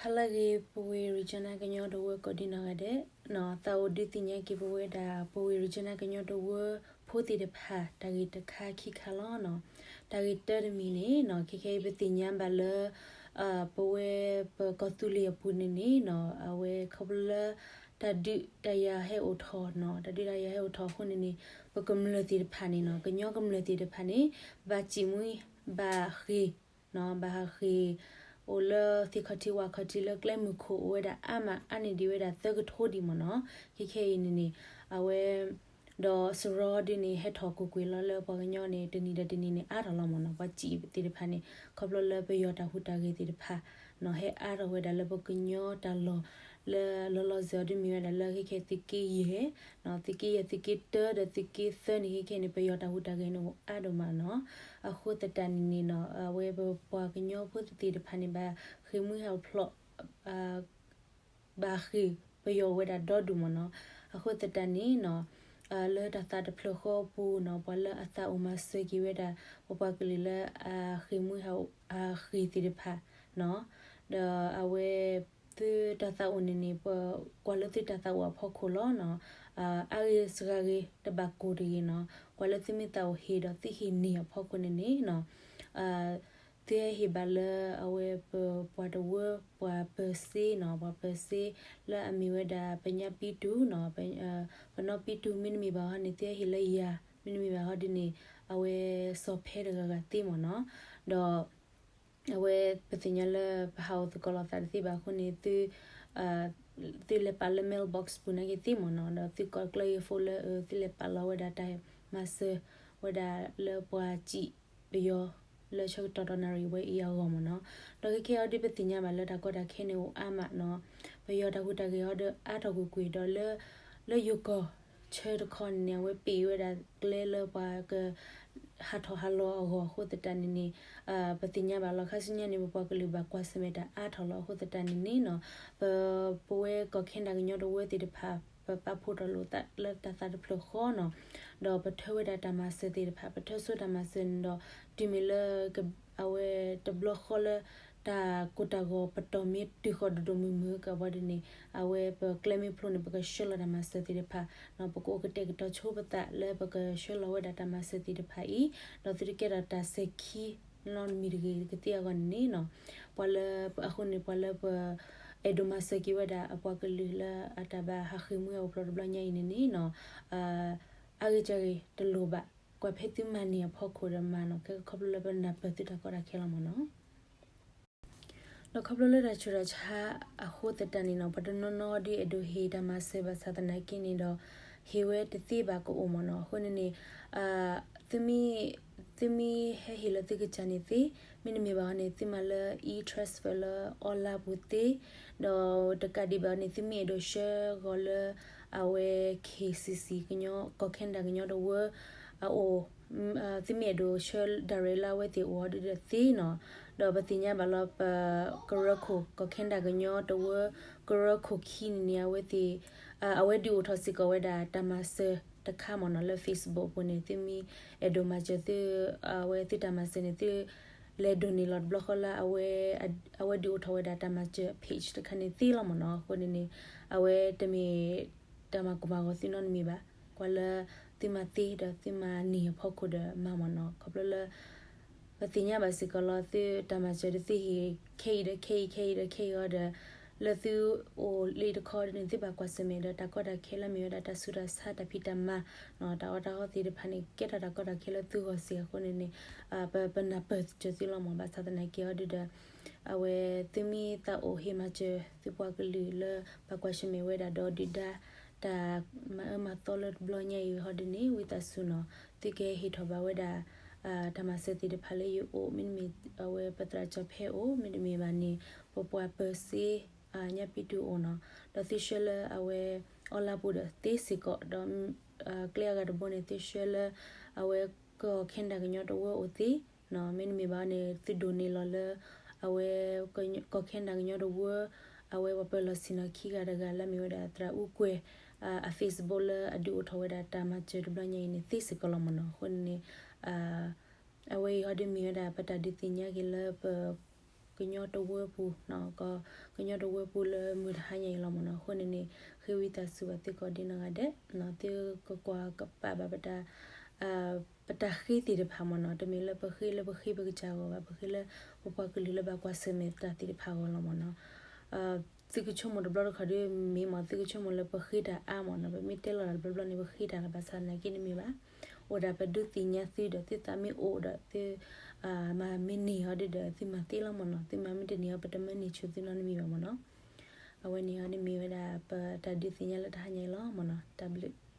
ဟါလၢအဂ့ၤ ပဝဲ Regina ကညီတဝၢကိးဒံနီၢ်ဂၤဒဲးနီၤ, သးအိၣ်ဒုးသ့ၣ်ညါက့ၤပဝဲဒၣ် ပဝဲ Regina ကညီတဝၢဖိသ့ၣ်တဖၣ် တၢ်ဂ့ၢ်တခါခံခါလီၤနီၤ. တၢ်ဂ့ၢ်တၢတမံၤန့ၣ်နီၤ, ခဲခဲအံၤပသ့ၣ်ညါဘၣ်လၢ ပဝဲပကီၢ်သူလ့ၤအပူၤန့ၣ်န့ၣ်နီၤ, အဝဲခီဖျိလၢ တၢ်ဒုးတၢ်ယၤဟဲအိၣ်ထီၣ်နီၤ, တၢ်ဒုးတၢ်ယၤဟဲအိၣ်ထီၣ်အဃိန့ၣ်န့ၣ် ပကမျၢၢ်သ့ၣ်တဖၣ်န့ၣ်နီၤ, ကညီကမျၢၢ်သ့ၣ်တဖၣ်န့ၣ် ဘၣ်စံၣ်မှံ ဘၣ်ဃ့ၢ်နီၤ, ဘၣ်ဟးဃ့ၢ်အိၣ်လၢသ့ၣ်ခီၣ်ထံးဝၣ်ခီၣ်ထံးလၢကျဲမုၢ်ခိၣ်အိၣ်ဝဲဒၣ်အါမး အါန့ၢ်ဒံးဝဲဒၣ်သၢကထိဒံးမ့ၢ်နီၤ. ခဲခဲအံၤန့ၣ်န့ၣ် အဝဲ ဒီးစရီဒ်န့ၣ် ဟဲထီၣ်ကွ့ၢ်ကွ့ၢ်လီၤလၢပှၤကညီန့ၣ် တနံၤဒီးတနံၤန့ၣ် အါထီၣ်လီၤမ့ၢ်နီၤ. ပှၤစံၣ်သ့ၣ်တဖၣ်န့ၣ် ခီဖျိလၢပယီၤတၢ်ဟူးတၢ်ဂဲၤသ့ၣ်တဖၣ်နီၤ, ဟဲအါထီၣ်ဝဲဒၣ်လၢပကညီတၢ်လီၢ် လၢလီၤလီၤဆဲးအီၤဒ်မ့ၢ်ဝဲဒၣ်လၢခဲခဲသုးက့ယဲၢ် သုးက့ယဲၢ် သုးက့တၢဒီးသုးက့သၢန့ၣ် ခဲခဲန့ၣ် ပယီၤတၢ်ဟူးတၢ်ဂဲၤန့ၣ်အိၣ်အါဒိၣ်မးနီၤ. အဃိသတးန့ၣ်န့ၣ်နီၤ, အဝဲပပှၤကညီဖိသ့ၣ်တဖၣ်န့ၣ် ဘၣ်ဃ့ၢ်မှံဟးဖျိး ဘၣ်ဃ့ၢ်ပယီၤဝဲဒၣ်ဒီဒူၣ်မ့ၢ်နီၤ. အဃိသတးန့ၣ်နီၤ, လၢတၢ်သးတဖျၢၣ်ဃီအပူၤနီၤ, ပှၤလၢအသးအိၣ်မၤစၢၤက့ၤဝဲဒၣ် ပပှၤကလုာ်လၢအဃ့ၢ်မှံဟးဃ့ၢ်သ့ၣ်တဖၣ်နီၤ, ဒီးအဝဲ သုတၢ်သးအိၣ်န့ၣ်န့ၣ် ပကွၢ်လၢသုတၢ်သးအိၣ်အဖီခိၣ်လီၤနီၤ. အါဂ့ၤစှၤဂ့ၤ တဘၣ်ကိၢ်တဂ့ၤနီၤ, ကွၢ်လၢသုမ့ၢ်သးအိၣ်ဟ့ၣ်ဒီးသုဟ့ၣ်န့ၢ်အဖီခိၣ်န့ၣ်န့ၣ်နီၤ, သုဟဲဟ့ၣ်ဘၣ်လၢအဝဲပပှၤတဝၢ ပှၤပၢၤစ့နီၤ, ပှၤပၢၤစ့လၢအမ့ၢ်ဝဲဒၣ် ပညါပံတူၢ်နီၤ, ပနီပံတူၢ် မ့တမ့ၢ်ဘၣ်ဟီန့ၣ် သုဟဲဟ့ၣ်လၢယၤ, မ့တမ့ၢ်ဘၣ်ဟီဒ်န့ၣ် အဝဲစီၤဖဲတဂၤဂၤသ့မ့ၢ်နီၤ. ဒီး အဝဲပသ့ၣ်ညါလၢပဟးအိၣ်သကိးလိာ်သးတသ့ဘၣ်အဃိန့ၣ် သုလဲၤပာ်လၢ mailbox ပူၤနာ်က့သ့မ့ၢ်နီၤ, ဒီးသုကိးကျၢၢ်ယဖိလၢ သုလဲၤပာ်လီၤဝဲဒၣ်တၢ်မၤစၢၤဝဲဒၣ်လၢပှၤစံၣ်ပယီၤလၢဆၢကတီၢ်တနၣ်ရံၣ်ဝဲအံၤအဂီၢ်မ့ၢ်နီၤ. ဒီးခဲခဲအံၤဒ်ပသ့ၣ်ညါဘၣ်လၢတၢ်ကီတၢ်ခဲန့ၣ်အိၣ်အါမးနီၤ, ပယီၤတၢ်ဟူးတၢ်ဂဲၤအီၤဒီးအါထီၣ်ကွ့ၢ်ကွ့ၢ်ဒီးလၢ လၢယိၤကီၢ်ဆၢတခီန့ၣ်န့ၣ် အဝဲပ့ၢ်ဝဲဒၣ်ကျဲလၢပှၤက ဟးထီၣ်ဟးလီၤအဂီၢ်အဃိသတးန့ၣ်န့ၣ် ပသ့ၣ်ညါဘၣ်လီၤ. ခါဆူညါန့ၣ် ပပှၤကလုာ်ဘၣ်ကွၢ်ဆၢၣ်မဲာ်တၢ်အါထီၣ်လီၤ. အဃိသတးန့ၣ်န့ၣ်နီၤ, ပ ပဝဲကီၢ်ခဲနဒၤကညီတဝၢသ့ၣ်တဖၣ် ပပာ်ဖှိၣ်ထီၣ်လိာ်သးလၢတၢ်သးတဖျၢၣ်ဃီနီၤ, ဒီးပထၢဝဲဒၣ်တၢ်မၤစၢၤသ့ၣ်တဖၣ် ပထၢဆိတၢ်မၤစၢၤန့ၣ်ဒီး တုၤမ့ၢ်လၢ အဝဲတဘျီဃီလၢ တၢ်ကိၢ်တၢ်ဂီၤပတီၢ်မ့ၢ်တုၤဃီၤဒိၣ်ဒိၣ်မုၢ်မုၢ်ကဘီဒ်န့ၣ် အဝဲပကျဲမ့ၢ်ဖျိန့ၣ် ပကဆှၢလီၤတၢ်မၤစၢၤသ့ၣ်တဖၣ်နီၤ, ပကအိၣ်ကတဲာ်ကတီၤဆိပသးလၢပကဆှၢလီၤဝဲဒၣ်တၢ်မၤစၢၤသ့ၣ်တဖၣ်အံၤ, ဒီးသုတကဲထီၣ်တၢ်စဲၤခံနီတမံၤတဂ့ၤကသ့အဂီၢ်န့ၣ်န့ၣ်နီၤ, ပှၤလၢ အဃိန့ၣ် ပှၤလၢပ အဲၣ်ဒိးမၤစၢၤက့ၤဝဲဒၣ်အပှၤကလုာ်လၢအတၢ်ဘၣ်ဟးဃ့ၢ်မှံဟးဖျိးတဘျီညါအံၤန့ၣ်န့ၣ်နီၤ, အါဂ့ၤစှၤဂ့ၤတလိၣ်ဘၣ်, ကွၢ်ဖဲသုမၤန့ၢ်အဖီခိၣ်ဒီးမၤနီၤ, ခဲခီဖျိလၢပနၢ်ပၢၢ်သုတၢ်ကီတၢ်ခဲလီၤမ့ၢ်နီၤ. ဒီးခီဖျိလၢတၢ်ဆူးတၢ်ဆါအဃိသတးန့ၣ်နီၤ, ပှၤတနီၤနီၤဒ်အဲၣ်ဒိးဟ့ၣ်တၢ်မၤစၢၤဘၣ်ဆၣ်သနာ်က့န့ၣ်ဒီး ဟ့ၣ်ဝဲတသ့ဘၣ်ကအိၣ်မ့ၢ်နီၤ. အဃိန့ၣ်န့ၣ် သုမ့ၢ် သုမ့ၢ်ဟဲဟ့ၣ်လၢသုကစၢ်န့ၣ်သ့, မ့တမ့ၢ်ဘၣ်အီၤန့ၣ် သုမၤလၢ e-transfer လၢ online ပူၤသ့, ဒီးတကးဒံးဘၣ်အီၤန့ၣ် သုမ့ၢ်အဲၣ်ဒိးဆှၢဂီၤလၢ အဝဲ KCC ကညီ ကီၢ်ခဲနဒၤကညီတဝၢ အအိၣ် သုမ့ၢ်အဲၣ်ဒိးဆှၢ direct လၢအဝဲသ့ၣ်အိၣ်အီၤဒ်ဒီးသ့နီၤ, ဒီးပသ့ၣ်ညါဘၣ်လီၤ ပကရၢခိၣ် ကီၢ်ခဲနဒၤကညီတဝၢ ကရၢခိၣ်ခံန့ၣ်န့ၣ် အဝဲသ့ၣ် အဝဲဒုးအိၣ်ထီၣ်စ့ၢ်ကီးဝဲဒၣ်တၢ်မၤစၢၤတခါမ့ၢ်နီၤ လၢ Facebook အပူၤန့ၣ် သုမ့ၢ်အဲၣ်ဒိးမၤစၢၤသု အဝဲသုတၢ်မၤစၢၤန့ၣ် သုလဲၤဒိးန့ၢ်လီၤတဘျီဃီလၢ အဝဲဒုးအိၣ်ထီၣ်ဝဲဒၣ်တၢ်မၤစၢၤ page တခါန့ၣ်သ့လီၤမ့ၢ်နီၤ. အဃိန့ၣ်န့ၣ် အဝဲတမ့ၢ် တၢ်မၤကိၢ်မၤဂီၤသုနီတမံၤဘၣ်. ကွၢ်လၢ သုမၤသ့ဒီးသုမၤန့ၢ်အဖီခိၣ်ဒီးမၤမ့ၢ်နီၤ. ခီဖျိလၢ ပသ့ၣ်ညါဘၣ်စ့ၢ်ကီးလီၤ သုတၢ်မၤစၢၤဒီးသုဟ့ၣ် ခဲအံၤဒီးခဲအံၤ ခဲအံၤဒီးခဲအံၤအီၤဒီး လၢသုအိၣ်လၢတခီဒ်န့ၣ် သုဘၣ်ကွၢ်ဆၢၣ်မဲာ်ဒီးတၢ်ကီတၢ်ခဲလၢမ့ၢ်ဝဲဒၣ်တၢ်ဆူးတၢ်ဆါ တၢ်ဖံးတၢ်မၤ တၢ်အီၣ်တၢ်အီသ့ၣ်တဖၣ်န့ၣ် ကဲထီၣ်တၢ်ကီတၢ်ခဲလၢသုဂီၢ်စ့ၢ်အဃိန့ၣ်န့ၣ် ပ ပနၢ်ပၢၢ်စၢၤသုလီၤမ့ၢ် ဘၣ်ဆၣ်သနာ်က့အီၤဒ်ဒီး အဝဲသုမ့ၢ်သးအိၣ်ဟ့ၣ်မၤစၢၤ သုပှၤကလုာ်လၢ ဘၣ်ကွၢ်ဆၢၣ်မဲာ်ဝဲဒၣ်ဒီးဒုၣ်ဒါ တၢ်မၤအၢမၤသီလၢတဘျီညါအံၤဟီဒ်န့ၣ် ဝံသးစူၤနီၤ သုကဟ့ၣ်ထီၣ်ဘၣ်ဝဲဒၣ် တၢ်မၤစၢၤသ့ၣ်တဖၣ်လၢယအိၣ် မ့တမ့ၢ်အဝဲပသရၣ်ကၠီၤဖဲအိၣ် မ့တမ့ၢ်ဘၣ်န့ၣ် ပပှၤပၢၤစ့ ညါပံတူၢ်အိၣ်နီၤ ဒီးသုဆှၢလၢအဝဲ online ပူၤဒီးသ့စ့ၢ်ကီး ဒီး ကျဲအဂၤတဘိန့ၣ် သုဆှၢလၢ အဝဲကီၢ်ခဲနဒၤကညီတဝၢအိၣ်သ့ မ့တမ့ၢ်ဘၣ်န့ၣ် သုဒိးန့ၢ်လီၤလၢ အဝဲ ကီၢ်ခဲနဒၤကညီတဝၢ အဝဲပှၤပၢၤလီၢ်ဆ့ၣ်နီၤခံဂၤတဂၤလၢအမ့ၢ်ဝဲဒၣ်သရၣ်အူကွဲၤ အ Facebook လၢအဒုးအိၣ်ထီၣ်ဝဲဒၣ်တၢ်မၤစၢၤတဘျီညါအံၤန့ၣ် သ့စ့ၢ်ကီးလီၤမ့ၢ်နီၤ. အဃိန့ၣ်န့ၣ် အဝဲအံၤဟီဒ်မ့ၢ်ဝဲဒၣ် ပတၢ်ဒုးသ့ၣ်ညါက့ၤလၢပ ကညီတဝၢပူၤ, ကညီတဝၢပူၤလၢမုၢ်တဟါညါအံၤလီၤမ့ၢ်နီၤ. အဃိန့ၣ်န့ၣ် ဃ့ဝံသးစူၤဘၣ်သုကိးဒဲးနီၢ်ဂၤဒဲး, သုကကွၢ်ကပာ်ဘၣ်ပတၢ် ပတၢ်ဃ့သ့ၣ်တဖၣ်မ့ၢ်နီၤ. တမ့ၢ်လၢပဃ့လၢပဃ့ပကစၢ်အဂီၢ်ဘၣ်, ပဃ့လၢပပှၤကလုာ်လၢဘၣ်ကွၢ်ဆၢၣ်မဲာ်တၢ်သ့ၣ်တဖၣ်အဂီၢ်လီၤမ့ၢ်နီၤ. သုကဆိကမိၣ်တဘျီတခီၣ်ဒီးမ့ၢ်မ့ၢ် သုကဆိကမိၣ်လၢပဃ့တၢ်အါမ့ၢ်နီၤ. ပမ့ၢ်တဲလီၤတၢ်တဘျီဘျီန့ၣ် ပဃ့တၢ်လၢဘၣ်ဆၣ်သနာ်က့န့ၣ်မ့ၢ်ဘၣ်. အိၣ်ဒၣ်ပဒုးသ့ၣ်ညါသုဒီး သုသးမ့ၢ်အိၣ်ဒီး သုမၤမ့ၢ်န့ၢ်အီၤဒီး သုမၤသ့လီၤမ့ၢ်နီၤ. သုမၤမ့ၢ်တန့ၢ်အီၤ ပတမၢန့ၢ်ဆူၣ်သုနီတမံၤဘၣ်မ့ၢ်နီၤ. အဝဲန့ၣ်အီၤန့ၣ်မ့ၢ်ဝဲဒၣ်ပတၢ်ဒုးသ့ၣ်ညါလၢတဟါညါအံၤလီၤမ့ၢ်နီၤ. တၢ်ဘျုး